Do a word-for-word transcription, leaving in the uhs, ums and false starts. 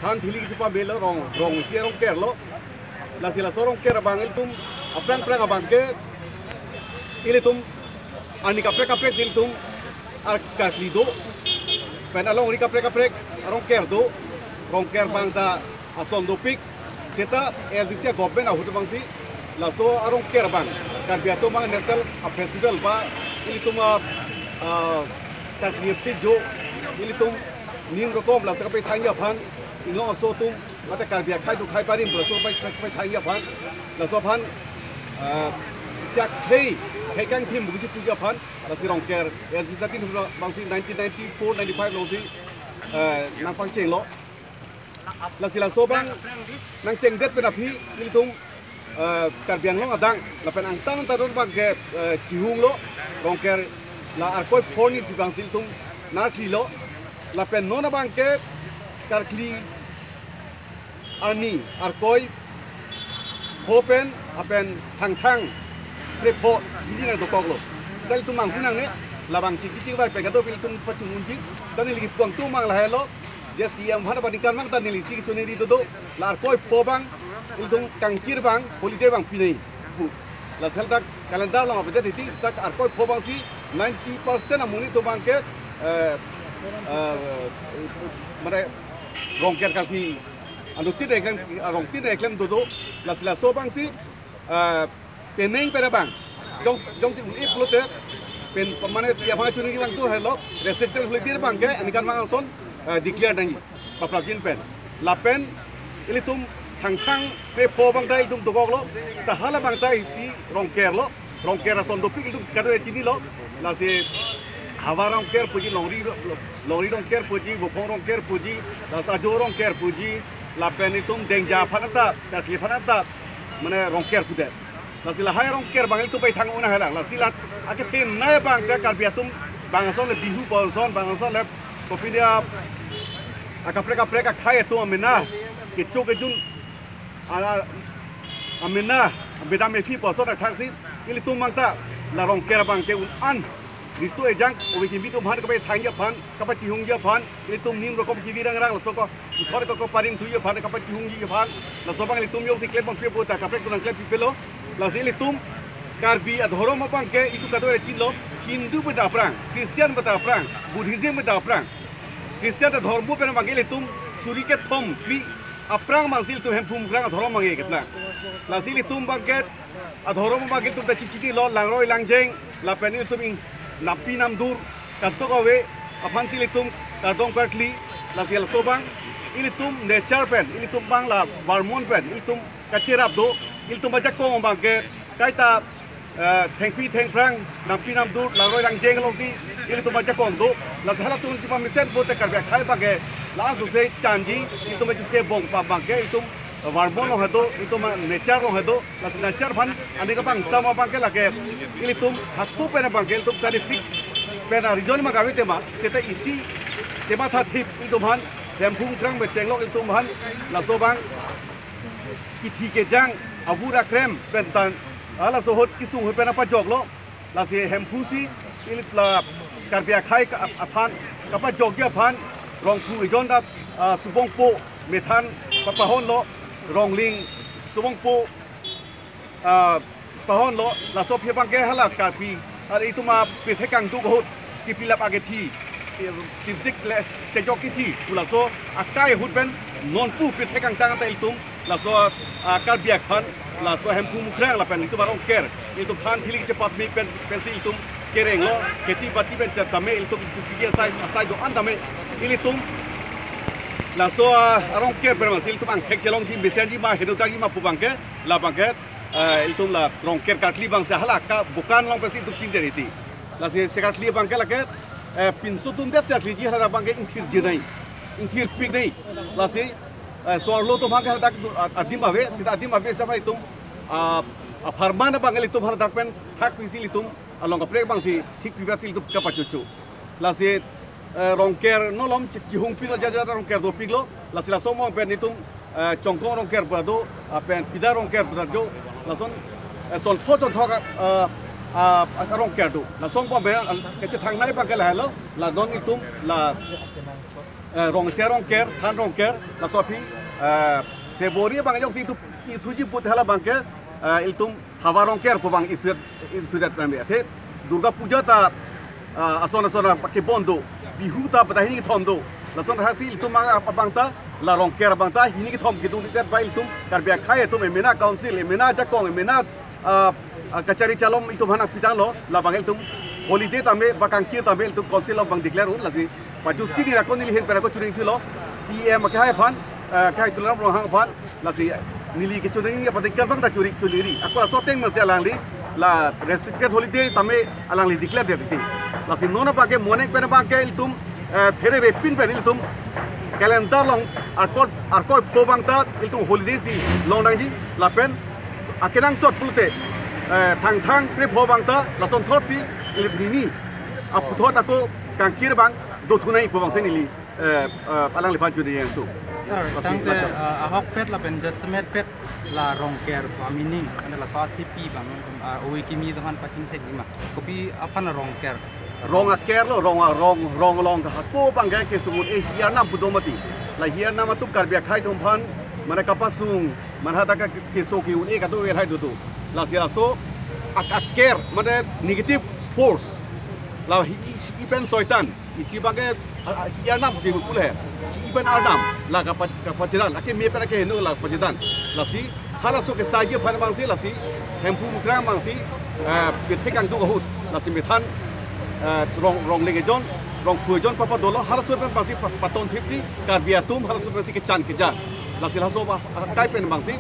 Than thili kachepamelo, rong, rong isi arongker lo. Lasi laso arongker abang ilitum aphrang aphrang abang ke ilitum arni kaprek kaprek si ilitum ar karkli do. Pen alongri kaprek kaprek arongker do. Rongker abang ta ason dopik. Seta A S D C government ahut abang si laso arongker abang, Karbi atum abang national a festival ba ilitum a, a, karkli pik jo, ilitum nim rokom laso kapethangji aphan, inglong aso atum mate Karbi akhei do khei parim laso pai pai thangji aphan, laso aphan, a, siak khei khei kangthim buji puji aphan, lasi rongker A S D C atin abang si nineteen ninety-four ninety-five along si, a, nangpangcheng lo. Lasi laso abang nangchengdet pen aphi ilitum, eh, Karbi Anglong adang lapen angtan angtan abang ke, eh, chihung lo, rongker la arkoi pho arni si abang si ilitum narkli lo. Lapen non abang ke karkli arni arkoi pho pen apen thangthang krepho hini nangdokok lo. Seta ilitum manghu nangne, labang chingki chingvai pen kadokave ilitum pachung unji. Seta neli kipu angtung abang lahelo, je C M aphan abang ningkan abang ta neli isi kachoningri dodo, la arkoi pho abang ilitum kangkir abang holiday abang pinoi pu. Lasi dak calendar along avedet hiti, seta arkoi pho abang si ninety percent amonit atum abang ke, eh, eh, mane rongker karkli anuttin eklem, arongtin eklem dodo. Lasi laso abang si, eh, penang pen abang jong, jongsi un-e pulote pen mane C M aphan choningri abang do helo, restricted holiday abang ke aningkan abang ason, eh, declare nangji paprapjin pen. Lapen ilitum thangthang krepho abang ta ilitum dokok lo, seta hala abang ta isi rongker lo, rongker ason dopik ilitum kadokave chinilo, lasi havar rongker puji, longri, longri rongker puji, vophong rongker puji, lasi ajo rongker puji, lapen ilitum dengja aphan ta, karkli aphan ta, mane rongker pudet. Lasi lahai arongker abang ilitum pai thang una helang. Lasi la akethenei abang ke Karbi atum bangso le Bihu bangso, bangso le kopi dia akaprek kaprek akhei atum amena kecho kejun a, amena bedam ephi bangso athak si ilitum abang ta la rongker abang ke un-an riso ejang ove kimi atum aphan kapethangji aphan, kapachihungji aphan, ilitum nim rokom kivi rangrang laso ko ithor ko paring thuji aphan, kapachihungji aphan, laso abang ilitum jongsi klem abang pe puta kaprek tunang klem pipelo. Lasi ilitum Karbi adhorom abang ke itum kadokave chinilo, Hindu pen ta aphrang, Christian pen ta aphrang, Buddhism pen ta aphrang. Christian adhorom pen abang ke ilitum suri kethom phli aphrang abang si ilitum Hemphu Mukrang adhorom abang ke ketna. Lasi ilitum abang ke adhorom abang ke ilitum ta chichinilo, langroi langjeng, lapen ilitum ing nampi namdur, kadokave aphan si ilitum kardom karkli, lasi laso abang ilitum nature pen, ilitum abang la varmon pen ilitum kacherap do, ilitum ajakong abang ke kaita, eh, thengpi thengphrang, nampi namdur, langroi langjeng along si ilitum ajakong do. Lasi halatum chepamesen pulote Karbi akhei abang ke la aso se chanji, ilitum ajo ke bong pa abang ke ilitum varmon along hado, ilitum nature along hado, lasi nature aphan ani kapangsam abang ke lake ilitum hako pen abang ke ilitum scientific pen a reason abang kave tema, seta isi tema thathip ilitum aphan Hemphu Mukrang pen chenglok ilitum aphan laso abang kithi kejang avur akrem pen tan, ah, laso ahut kesung ahut pen apajok lo. Lasi Hemphu si ilit la Karbi akhei ka-, ap-, aphan kapajokji aphan Rongphu ejon ta, ah, Subongpo methan papahon lo, Rongling Subongpo, ah, pahon lo, laso aphi abang ke hala Karbi, ah, itum apirthe kangduk ahut kipi lap akethi, timsik le chejok kithi pu laso akai ahut pen nonpu pirthe kangtang ta ilitum laso, ah, Karbi aphan, laso Hemphu Mukrang lapen ilitum arongker, ilitum than thili kachepame pen, pensi ilitum kereng lo, kheti bati pen chetame, ilitum chukiki asai, asai do-an tame, ilitum laso, ah, arongker pen abang si ilitum angthek chelongji mesenji ma henodakji ma pu abang ke, la abang ke, eh, ilitum la rongker karkli abang si hala ka bukan along pensi ilitum chingder iti. Lasi se karkli abang ke lake, eh, pinso dundet se karkliji hala abang ke ingthir jinei, ingthir piknei. Lasi, eh, so-arlo atum abang ke haladak du-, a-, adim ave, seta adim ave sama ilitum, ah, apharman abang ke ilitum haladak pen thak pisi ilitum along kaprek abang si thik pibat si ilitum kapachocho. Lasi, eh, rongker nolom chi-, chihungpik lo, jaja rongker dopik lo. Lasi laso among pen itum, eh, Chongkong rongker pu ta do, ah, pen Pida rongker pu ta do, lason, eh, son pho son thok, ah, ah, ah, rongker do. Lason among pen, ah, kachethangnei abang ke lahelo, la non itum, la, Eh, Rongse Rongker, Than Rongker, laso aphi, eh, February abang jongsi ithu, ithuji put hala abangke, eh, ilitum Hawa Rongker pu abang ithu, ithudet pame. Athe Durga Puja ta, eh, ason ason abang kebon do, Bihu ta pada hini kethom do. Lason haksi ilitum abang, abang ta, la Rongker abang ta hini kethom kedungdet bai ilitum Karbi akhei atum emena council, emena ajakong, emena ah, ah, kachari chalom ilitum aphan nangpitanglo, labang ilitum holiday tame, ba kangkir tame ilitum council along abang declare un, lasi pajutsi neli ako neli ahin pen ako choningri thulo, C E M akehai aphan, ah, akehai Tuliram Ronghang aphan, lasi neli kechoningri apatik abang ta churi choningri. Ako laso ateng masi alangli, la restricted holiday tame alangli declare det titi. Lasi non abangke monek pen abangke ilitum, eh, pherere pin pen ilitum calendar along Arkoi, Arkoi pho abang ta ilitum holiday si longnangji, lapen akenangsot pulote, eh, Thangthang krepho abang ta lasonthotsi ili nini aputhot ako kangkir abang dothu nangji pu abangsi neli, eh, eh, alangliphan choningri ingtung. Sir, lasi tangte, macam, eh, ahokpet lapen jasemetpet la Rongker pu a-meaning, mane laso athepi abang, eh, ove kimi atum aphan pakin thekji ma? Kopi aphan Rongker? Rong aker lo, rong a-, rong, rong along hako abangke kesung un-e hi arnam pu do mati. La hi arnam atum Karbi akhei atum aphan, mane kapasung, mane hadak ke-, keso ke-un-e kadokave lahai do do. Lasi laso ak-, aker, mane negative force. La hi, hi, hi pen soitan, isi abangke, a, a, hi arnam si pule. Hi pen arnam, la kapa-, kapachedan, akeme pen akeheno la kapachedan. Lasi, halaso kesaiji aphan abangsi, lasi Hemphu Mukrang abangsi, eh, pethe kangduk ahut, lasi methan, eh, rong, rong lege jon, rong phu jon papa dolo, halaso pen abangsi pa-, paton thipsi, Karbi atum, halaso pensi kechan keja. Lasi halaso ba, akai pen abangsi,